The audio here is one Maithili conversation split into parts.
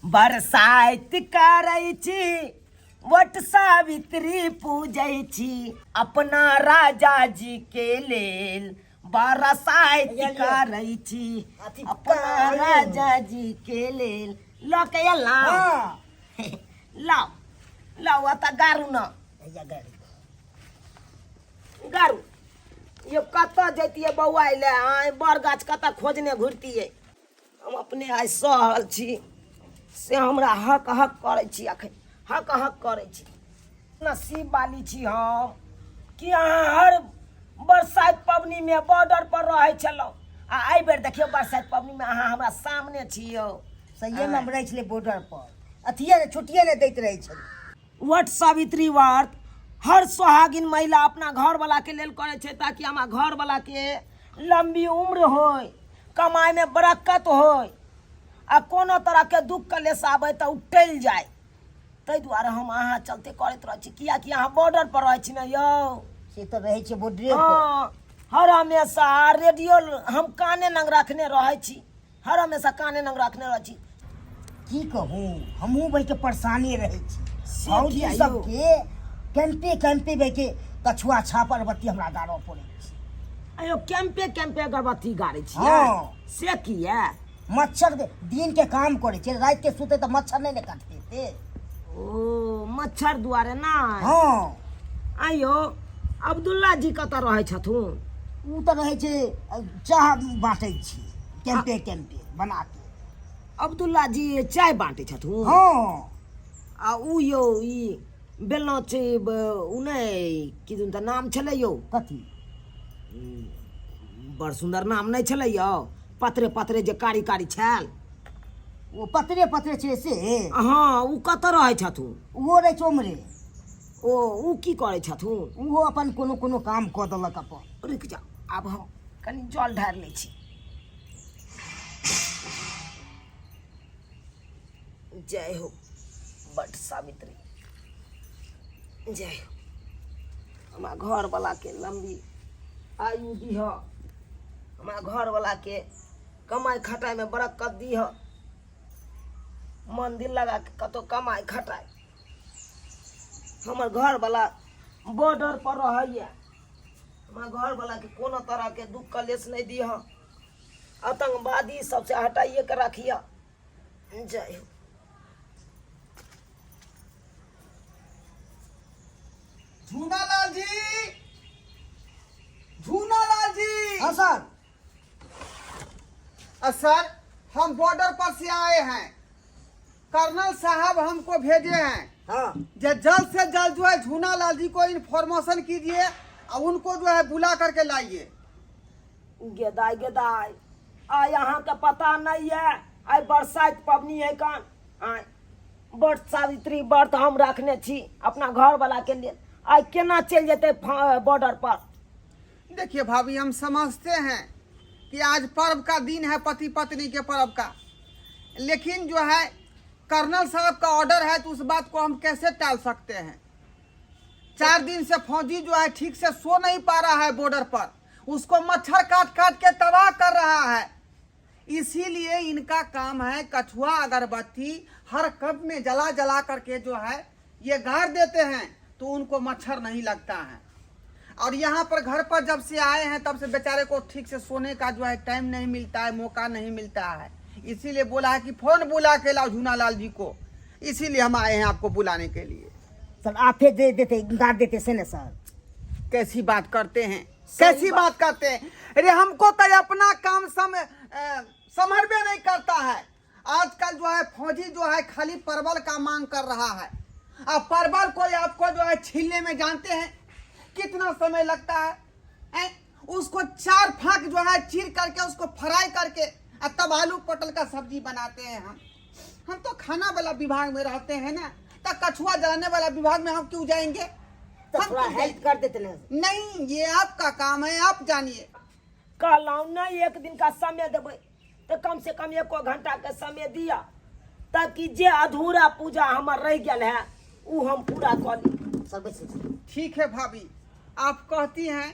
बरसाइत करै छी, वट सावित्री पूजै छी, अपना राजा जी के लेल बरसाइत करै छी, अपना राजा जी के लेल। लऽ के एलहुँ। हाँ। लाउ लाउ, अतऽ गारू न। हैया गाड़ी। गारू यो, कतऽ जैतियै बौआ ले? आइ बड़ गाछ कतऽ खोजने घुरतियै? हम अपने आइ सहल छी से हमरा हक हक करै छी, अखन हक हक करै छी। नसीब वाली छी हम कि अहाँ हर बरसाइत पबनीमे बॉर्डर पर रहै छलहुँ आ एहि बेर देखियौ बरसाइत पबनीमे अहाँ हमरा सामने छी यौ। सहिएमे हम रहै छलियै बॉर्डर पर, अथिए ने छुट्टिए नहि दैत रहै छलै। वट सावित्री व्रत हर सोहागिन महिला अपना घरवला के लेल करै छै ताकि हमरा घरवला के लम्बी उम्र होय, कमाइमे बरक्कत होय आ कोनो तरहके दुःख कलेश आबै तऽ ओ टलि जाय। ताहि दुआरे हम अहाँ चलते करैत रहै छी, कियाकि अहाँ बॉर्डर पर रहै छी ने यौ। से तऽ रहै छै बॉर्डरे पर। हँ, हर हमेशा रेडियो हम काने नंग रखने रहै छी, हर हमेशा काने नंग रखने रहै छी। की कहू, हमहूँ बैठ के परेशानी रहै छी। से फौजी किया यौ? सबके कैंपे कैंपे बैठ के कछुआ छाप अगरबत्ती हमरा गाड़ऽ पड़ै छै। अयो, कैंपे कैंपे अगरबत्ती गाड़ै छियै? हँ। से किया? मच्छर के दिन के काम करै छै, राति के सुते तऽ मच्छर नहि ने काटते ते। ओ मच्छर दुआरे ना? हँ। आइयो अब्दुल्ला जी कतऽ रहै छथुन? ओ तऽ रहै छै, चाह बाँटै छी कैंपे कैंपे बना के। अब्दुल्ला जी चाय बाँटै छथुन? हँ। आ उ यौ ई बेलना छै, उ नहि किदन तऽ नाम छलै यौ? कथी? बड़ सुन्दर नाम नहि छलै यौ, पतरे पतरे जे कारी कारी छल। ओ पतरे पतरे छै से? हँ, ओ कतऽ रहै छथुन? ओहो रहै छै उम्हरे। ओ ओ की करै छथुन? ओहो अपन कोनो कोनो काम कऽ देलक अपन। रुकि जाउ, आब हम कनि जल ढारि लै छी। जय हो बट सावित्री, जय हो। हमरा घरवलाके लम्बी आयु दिह, हमरा घरवलाके कमाइ खटाइमे बरक्कत दिह, मन दिल लगा के कतहु कमाइ खटाइ। हमर घरवला बॉर्डर पर रहैए, हमरा घरवलाके कोनो तरहके दुःख कलेश नहि दिह, आतंकवादी सबसे हटाइए के रखिह। जय हो। झूनालाल जी, झूनालाल जी। हाँ सर। सर, हम बॉर्डर पर से आए हैं, कर्नल साहब हमको भेजे हैं। हाँ। जो जल्द से जल्द जो है झूनालाल जी को इन्फॉर्मेशन कीजिए और उनको जो है बुला करके लाइए। गेदाय गेदाय, आइ अहाँके पता नहि यऽ, आइ बरसाइत पबनी है कान। आइ वट सावित्री व्रत हम रखने छी अपना घरवला के लेल, आइ केना चलि जेतै बॉर्डर पर? देखिए भाभी, हम समझते हैं कि आज पर्व का दिन है, पति पत्नी के पर्व का, लेकिन जो है कर्नल साहब का ऑर्डर है तो उस बात को हम कैसे टाल सकते हैं? 4 दिन से फौजी जो है ठीक से सो नहीं पा रहा है बॉर्डर पर, उसको मच्छर काट काट के तबाह कर रहा है। इसीलिए इनका काम है कछुआ अगरबत्ती हर कप में जला जला करके जो है ये गाड़ देते हैं तो उनको मच्छर नहीं लगता है। और यहाँ पर घर पर जब से आए हैं तब से बेचारे को ठीक से सोने का जो है टाइम नहीं मिलता है, मौका नहीं मिलता है। इसीलिए बोला है कि फोन बुला के लाओ झूनालाल जी को, इसीलिए हम आए हैं आपको बुलाने के लिए। सर, आप फिर दे देते, गाड़ देते से ना सर। कैसी बात करते हैं, कैसी बात करते हैं? अरे, हमको तो अपना काम संभलबे नहीं करता है। आजकल जो है फौजी जो है खाली परवल का मांग कर रहा है। अब परवल को आपको जो है छीलने में जानते हैं कितना समय लगता है, हैं? उसको चार फांक जो है चीर करके, उसको फ्राई करके और तब आलू पटल का सब्जी बनाते हैं हम। हम तो खाना वाला विभाग में रहते हैं ना, तो कछुआ जलाने वाला विभाग में हम क्यों जाएंगे? तो हम थोड़ा क्यों हेल्प कर देते ना। नहीं, ये आपका काम है, आप जानिए। कहलहुँ नहि एक दिन का समय देबै तऽ कम से कम एको घंटा के समय दिअ ताकि जे अधूरा पूजा हमर रहि गेल है ओ हम पूरा कऽ ली। सर, बैस। ठीक है भाभी, आप कहती हैं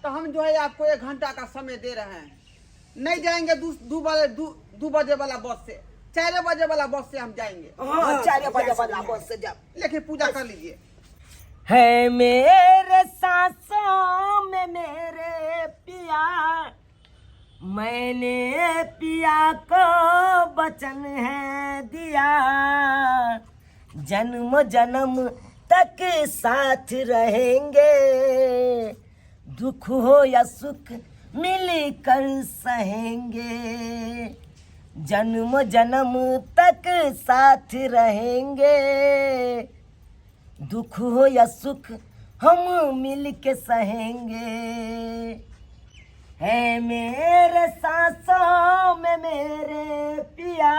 तो हम जो है आपको 1 घंटा का समय दे रहे हैं। नहीं जाएंगे दो दो बजे, 2 2 बजे वाला बस से, 4 बजे वाला बस से हम जाएंगे। हाँ, 4 बजे वाला बस से जाब। लेकिन पूजा कर लीजिए। है मेरे सांसों में मेरे पिया, मैंने पिया को वचन है दिया, जन्म जन्म तक साथ रहेंगे, दुख हो या सुख मिल कर सहेंगे, जन्म जन्म तक साथ रहेंगे, दुख हो या सुख हम मिल के सहेंगे। है मेरे सांसों में मेरे पिया,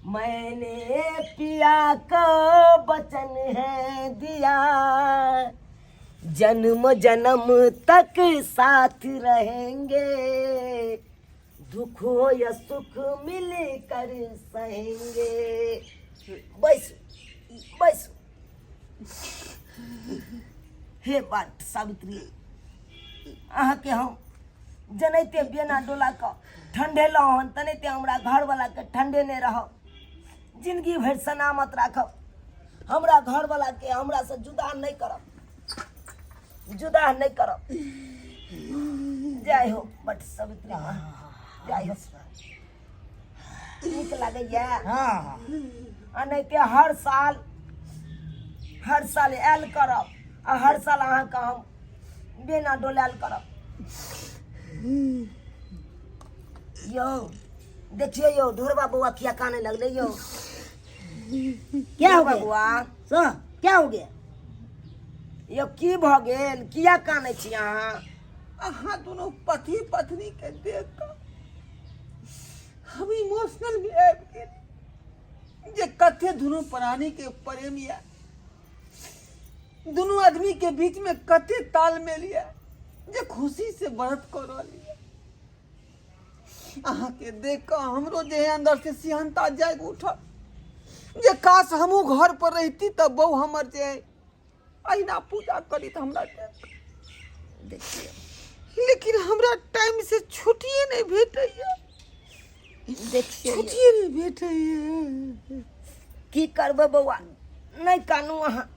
मैंने पिया को वचन है दिया, जन्म जन्म तक साथ रहेंगे, दुख हो या सुख मिल कर सहेंगे। बैस बैस। हे बात सावित्री, अहाँके हम जनैते बेना डोला कऽ ठंडेलहुँ हन, तनैते हमरा घरवलाके ठंडेने रहब, जिंदगी भरि सलामत राखब। हमरा घरवलाके हमरासँ जुदा नहि करब, जुदा नहि करब। जय हो बट सावित्री माँ, जय हो। नीक लागैया? हाँ। एनाहिते हर साल, हर साल आयल करब आ हर साल अहाँके हम बेना डोलायल करब। यौ, देखियौ यौ, ढोरबा बौआ किया काने लगलै यौ? क्या हो ढोरबा गया? बौआ। सर, क्या हो गया? यौ, की भऽ गेल? किया कानै छी अहाँ? अहाँ दोनों पति पत्नी के देख कऽ हम इमोशनल भी आबि गेल जे कते दुनू प्राणी के प्रेम यऽ, दुनू आदमी के बीच में कते तालमेल यऽ जे खुशी से व्रत कऽ रहल यऽ। अहाँके देख कऽ हमरो जे है अंदर से सिहनता जागि उठल जे काश हमहूँ घर पर रहिती तऽ बहु हमर जे है अहिना पूजा करी तऽ हमरा देख। देखियौ। लेकिन हमरा टाइम से छुट्टिए नहि भेटैया। देखियौ। छुट्टिए नहि भेटैया। की करबै बौआ, नहि कानू, अहाँ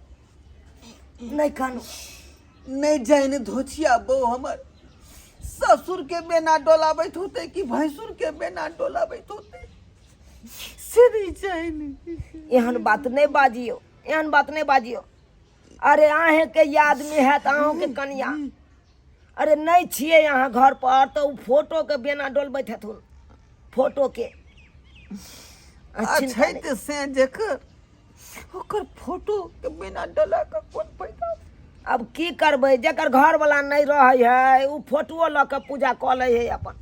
नहि कानू। नहि जानि धोछिया बहू हमर ससुर के बेना डोलाबैत होतै कि भैंसुर के बेना डोलाबैत होतै, से नहि जानि। एहन बात नहि बाजियौ, एहन बात नहि बाजियौ। अरे, अहेँके यादमे हैत अहूँके कनिया। अरे, नहि छियै अहाँ घर पर तऽ ओ फोटोके बेना डोलबैत हेथुन, फोटोके। आ छै तऽ से जेकर ओकर फोटो के बिना डला के कोन फायदा? अब की करबै, जकर घरवला नहि रहै है ओ फोटोओ लऽ कऽ पूजा कऽ लै है अपन।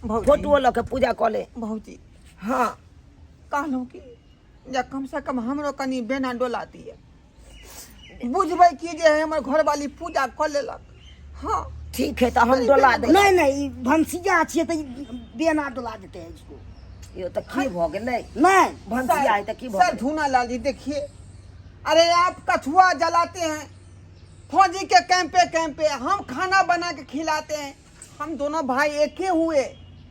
भौजी। फोटोओ लऽ कऽ पूजा कऽ ले। भौजी। हाँ। कहलहुँ कि जे कम से कम हमरो कनि बेना डोला दिए, बुझबै कि जे हमर घरवाली पूजा कऽ लेलक। हाँ। ठीक है, तऽ हम डोला दै। नहीं नहीं, ई भनसिया छियै तऽ ई बेना डोला देते हैं इसको। यौ, तऽ की भऽ गेलै? नहीं। भनसिया है तऽ की भऽ सर गेलै? धूना लाल जी, देखिए, अरे आप कछुआ जलाते हैं फौजी के कैंपे कैंपे, हम खाना बना के खिलाते हैं। हम दोनों भाई एक ही हुए,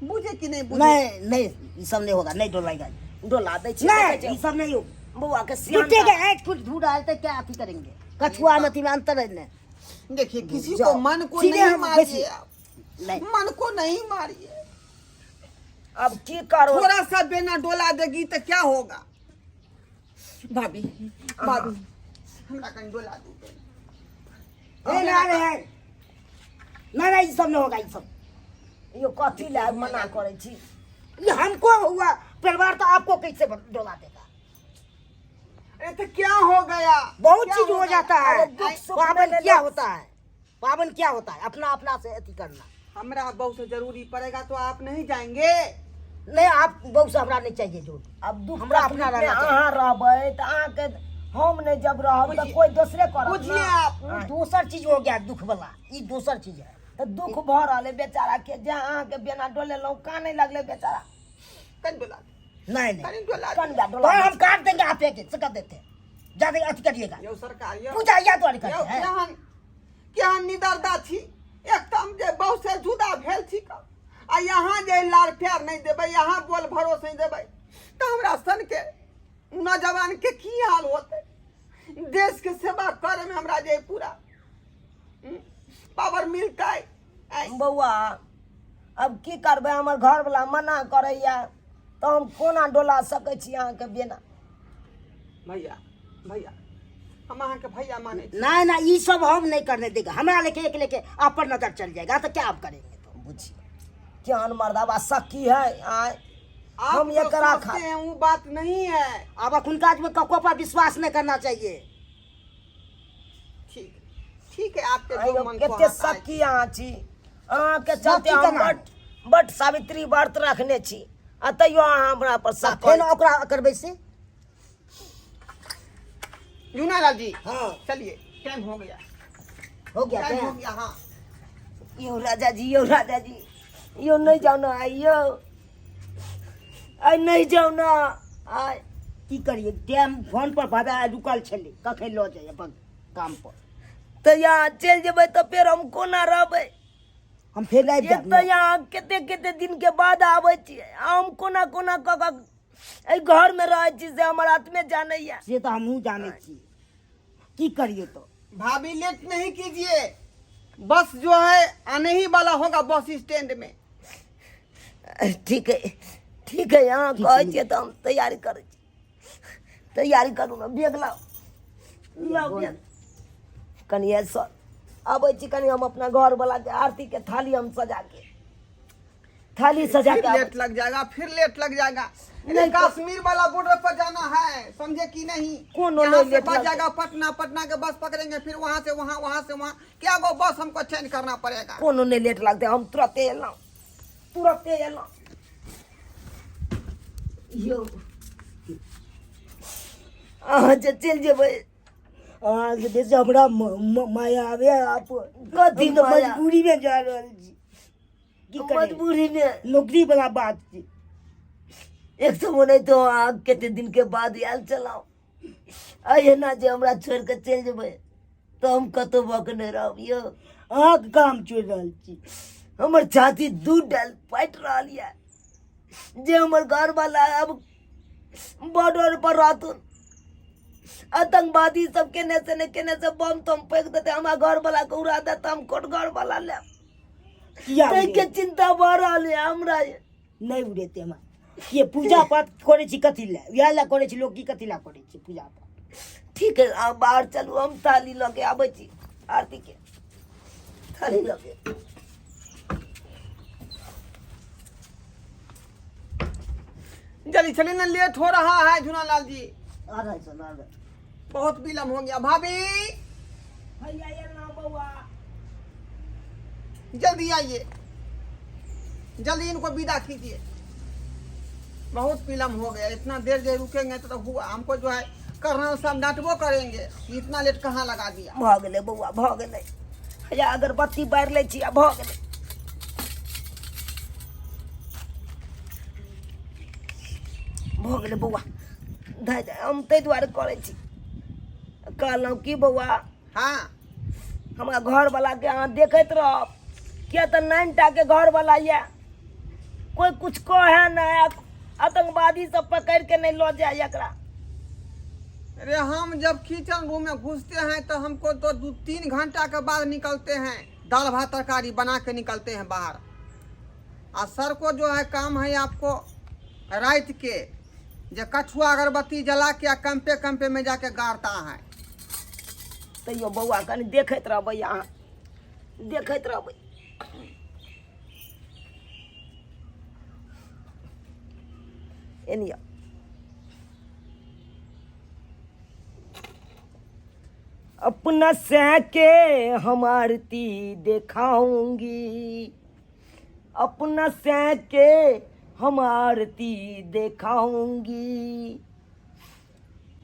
बुझे कि नहीं बुझे? नहीं नहीं, ई सब नहीं होगा, नहीं डोलाएगा। डोला दै छी। नहीं। देखै ई छियै, सब नहीं होगा। बौआ के सियान। झूठे के ऐठ कुछ ढूंढ आए तो क्या अथी करेंगे? कछुआ में अथी में अंतर है नहीं। देखिए, किसी को जाओ। मन को सीधे नहीं हम मारिए। बैठिए। आप नहीं। मन को नहीं मारिए। अब की करो? थोड़ा सा बेना डोला देगी तो क्या होगा? भाभी, भाभी, हमरा कहीं डोला दू बेना। ए, ना रे, नहीं नहीं, ई सब नहीं होगा, ई सब। यौ, कथी लए मना करै छी? ये हमको हुआ परिवार तो आपको कैसे डोला देगा? अरे, तो क्या हो गया? बहुत क्या चीज हो गया? जाता है। अरे, दुख सुख पावन में क्या लोग- होता है? पावन क्या होता है? अपना अपना से अथी करना। हमरा बहू से जरूरी पड़ेगा तो आप नहीं जाएंगे? नहीं, आप बहू से हमरा नहीं चाहिए जो। अब दुख हमरा अपना तकलीफ में रहना चाहिए। अहाँ रहबै तऽ अहाँके हम नहि जब रहब तऽ बुझिए- कोई दोसरे करत बुझिए ना। आप। वो दोसर चीज हो गया, दुख वाला ये दोसर चीज है। तऽ दुख भऽ रहल है बेचारा के जे अहाँके बेना डोलेलहुँ, कानै लगलै बेचारा। कन डोला दे। नहीं नहीं। कनी डोला दे। कन तो डोला। हम काट देंगे, आप एक से कर देते हैं, ज्यादा अथी करिएगा। यौ सरकार, यौ। पूजा या द्वारे यौ। करते हैं। केहन केहन निदर्दा छी, एकदम जे बहु से जुदा भेल छी क आ यहाँ जे लार प्यार नहीं देबै, यहाँ बोल भरोस नहीं देबै। तऽ हमरा सनके नौजवानके की हाल होतै देशके सेवा करैमे हमरा जे पूरा पावर मिलतै आँय? बौआ अब की करबै, हमर घरवला मना करैया तऽ हम कोना डोला सकै छी अहाँके बिना? भैया भैया, हम अहाँके भैया मानै छी। नहीं ना, ये सब हम नहीं करने देंगे। हमरा लेके एक लेके आप पर नजर चल जाएगा तो क्या आप करेंगे? तो बुझियौ केहन मर्दाबा सखी है आय। आप हम जो एकरा सोचते हैं वो बात नहीं है। अब अखुनका में कको पर विश्वास नहीं करना चाहिए। ठीक ठीक है, आपके जो आइयो, मन कते को हाथ आए। सखी अहाँ छी, अहाँके चलते सखी हम केना? बट बट सावित्री व्रत रखने छी आ तैयो अहाँ हमरा पर शक फेर करै। ओकरा करबै से। जूनालाल जी। हाँ। चलिए, टाइम हो गया। हो गया। टाइम हो टाइम? गया, हाँ। यौ राजा जी, यौ राजा जी, यौ नहि जाउ ने आइ, यौ आइ नहि जाउ ने आइ। की करिए, टाइम फोन पर भादा आइ रुकल छलै, कखन लऽ जाइए अपन काम पर। तऽ यहाँ चलि जेबै तऽ फेर हम कोना रहबै? हम फेर आबि एक जायब। तऽ यहाँ कते कते दिन के बाद आबै छियै, आ हम कोना कोना कऽ कऽ एहि घरमे रहै छी से हमर आत्मे जानैया। से तऽ हमहूँ जानै छी, की करिए तो। भाभी, लेट नहीं कीजिए, बस जो है आने ही वाला होगा बस स्टैंड में। ठीक है, ठीक है, अहाँ कहै छियै तऽ हम तैयारी करै छी। तैयारी करू ने, बैग लाउ, लाउ बैग। कनि सर आबै छी, कनि हम अपना घरवलाके आरतीके थाली हम सजा के, थाली सजा फिर के आबै। लेट लग जाएगा, फिर लेट लग जाएगा। नहीं नहीं, कश्मीर वाला बॉर्डर पर जाना है, समझे कि नहीं? कोनो यहाँ नहीं से लेट बस लग- जाएगा पटना, पटना के बस पकड़ेंगे, फिर वहाँ से वहाँ, वहाँ से वहाँ, क्या गो बस हमको चेंज करना पड़ेगा। कोनो नहि लेट लगतै, हम तुरते एलहुँ, तुरते एलहुँ। यौ, अहाँ जे चलि जेबै अहाँके बेसी हमरा माया आबे आप। कथी हम तऽ माया? मजबूरी में जा रहल छी, की करिए? मजबूरी में। नौकरी वाला बात छै। एक तऽ ओनाहितो अहाँ कते दिन के बाद आयल छलहुँ, आ एना जे हमरा छोड़ि कऽ चलि जेबै तऽ हम कतहु भऽ कऽ नहि रहब यौ। अहाँके काम छोड़ि रहल छी? हमर छाती दू डाल फाटि रहल यऽ जे हमर घरवाला अब बॉर्डर पर रहथुन, आतंकवादी सब केने से ने केने से बम तम फेंक देते, हमरा घरवाला के उड़ा देत, हम कोन घरवाला लेब? किया? ताहिके चिंता भऽ रहल यऽ हमरा। नहि उड़ेतै हमरा। के पूजा पाठ करै छी कथी लए? उएह लए करै छी लोक की कथी लए करै छै पूजा पाठ? ठीक है, अहाँ बाहर चलू, हम थाली लऽ के आबै छी, आरती के थाली लऽ के। जल्दी चलिए ना, लेट हो रहा है झूनालाल जी। आ रहल छल, आ रहल। बहुत विलम्ब हो गया भाभी। भैया एना बौआ। जल्दी आइए, जल्दी इनको विदा कीजिए, बहुत विलम्ब हो गया। इतना देर जो रुकेंगे तो हुआ, हमको जो है कर्नल साहब डांटबो करेंगे कि इतना लेट कहाँ लगा दिया। भऽ गेलै बौआ, भऽ गेलै। हैया अगरबत्ती बारि लै छी आ भऽ गेलै, भऽ गेलै बौआ। धै धै, हम ताहि दुआरे करै छी। कहलहुँ की बौआ? हाँ। हमरा घरवलाके अहाँ देखैत रहब, किया तऽ नाइन टाके घरवला यऽ, कोइ कुछ कहै नहि, आतंकवादी सब पकड़ि के नहि लऽ जाय एकरा। अरे, हम जब किचन रूम में घुसते हैं तो हमको तो 2-3 घंटा के बाद निकलते हैं, दाल भात तरकारी बना के निकलते हैं बाहर। आ सर को जो है काम है आपको रात के जो कछुआ अगरबत्ती जला के आ कैंपे कैंपे में जाके गाड़ता है। तैयो बौआ कनि देखैत रहबै, अहाँ देखैत रहबै। एनिया अपना से के हम आरती देखाऊंगी, अपना से के हम आरती देखाऊंगी,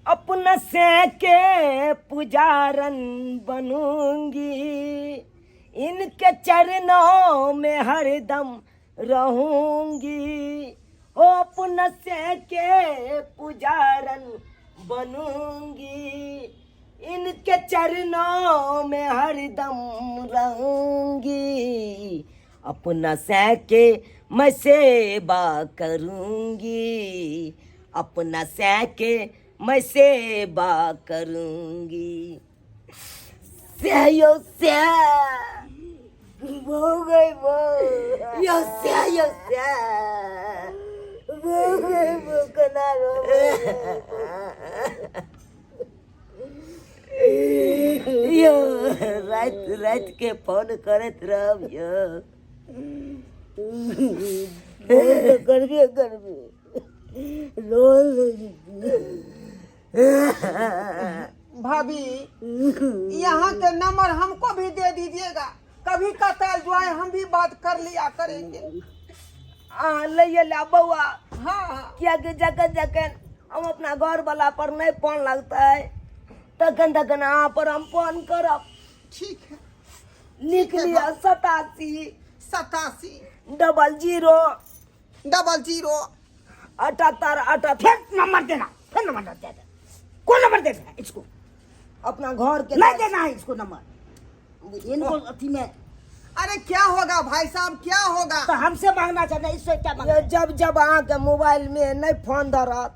अपना से के पुजारन बनूंगी, इनके चरणों में हरदम रहूंगी, ओ अपना से के पुजारन बनूंगी, इनके चरणों में हरदम रहूंगी, अपना से के मैं सेवा करूंगी, अपना सै के मैं सेवा करूंगी। से यो से बहू गई बहू। यो से यो से बहू गई बहू, केना रहबै? यो राति राति के फोन करैत रहब यो। फोन तऽ करबे करबै, रोज। भाभी, यहाँ के नंबर हमको भी दे दीजिएगा, कभी कताल जो है हम भी बात कर लिया करेंगे। अहाँ लैए ला बौआ। हाँ। कियाकि जखन जखन हम अपना घर वाला पर नहि फोन लगतै तखन तखन अहाँ पर हम फोन करब। ठीक है। लिख लिअ, 87 87 00 00 78 78। फिर नंबर देना, फिर नंबर दे दे। कौन नंबर देना है इसको? अपना घर के। नहीं देना है इसको नंबर, इनको अथी में। अरे क्या होगा भाई साहब, क्या होगा? तो हमसे मांगना चाहते, इससे क्या मांगना? ये जब जब अहाँके मोबाइल में नहि फोन धरत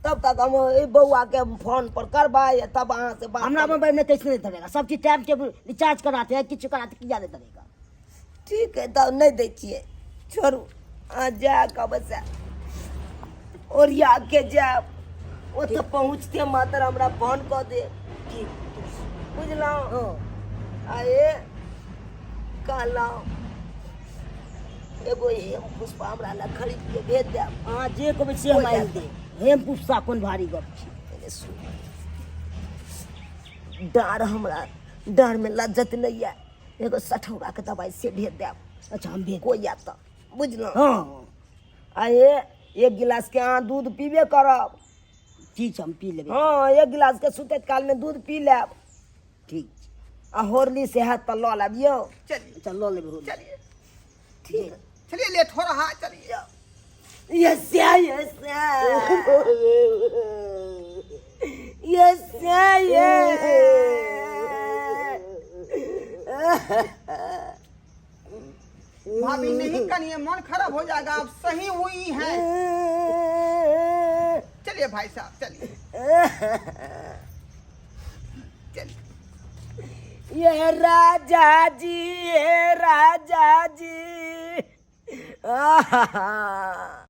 तब तक हम एहि बौआ के फोन पर करबै, तब अहाँ से बात हमरा करबै। मोबाइल में कैसे नहीं धरेगा? सब चीज टाइम टेबुल रिचार्ज कराते हैं, किछु कराते, किया नहीं धरेगा? ठीक है, तब नहि दै छियै, छोड़ू। अहाँ जा कऽ बस ओरिया के जायब, ओतऽ पहुँचते मात्र हमरा फोन कऽ देब। ठीक। बुझलहुँ? हाँ। आ ए कहलहुँ, एगो हेम पुष्पा हमरा लए खरीद के भेज देब। अहाँ जे कहबै से हम आनि देब। हेम पुष्पा कोन भारी गप छै? पहिले सुन, डाँड़ हमरा डाँड़मे लज्जत नहि यऽ, एगो सठौराके दबाइ से भेज देब। अच्छा, हम भेज। कोइ आयत तऽ, बुझलहुँ? हाँ। आ हे, एक गिलासके अहाँ दूध पीबे करब। ठीक छै, हम पी लेबै। हँ, एक गिलासके सुतैत कालमे दूध पी लेब। ठीक छै। आ होरली से हैत तऽ लऽ लेब यौ। चलिए। अच्छा, लऽ लेबै होली। चलिए। ठीक। चलिए, लेट हो रहा है, चलिए। Yes yes yes yes. भाभी, नहीं करिए, मन खराब हो जाएगा। आप सही हुई हैं। चलिए भाई साहब, चलिए चलिए। ये राजा जी, ये राजा जी, आहा।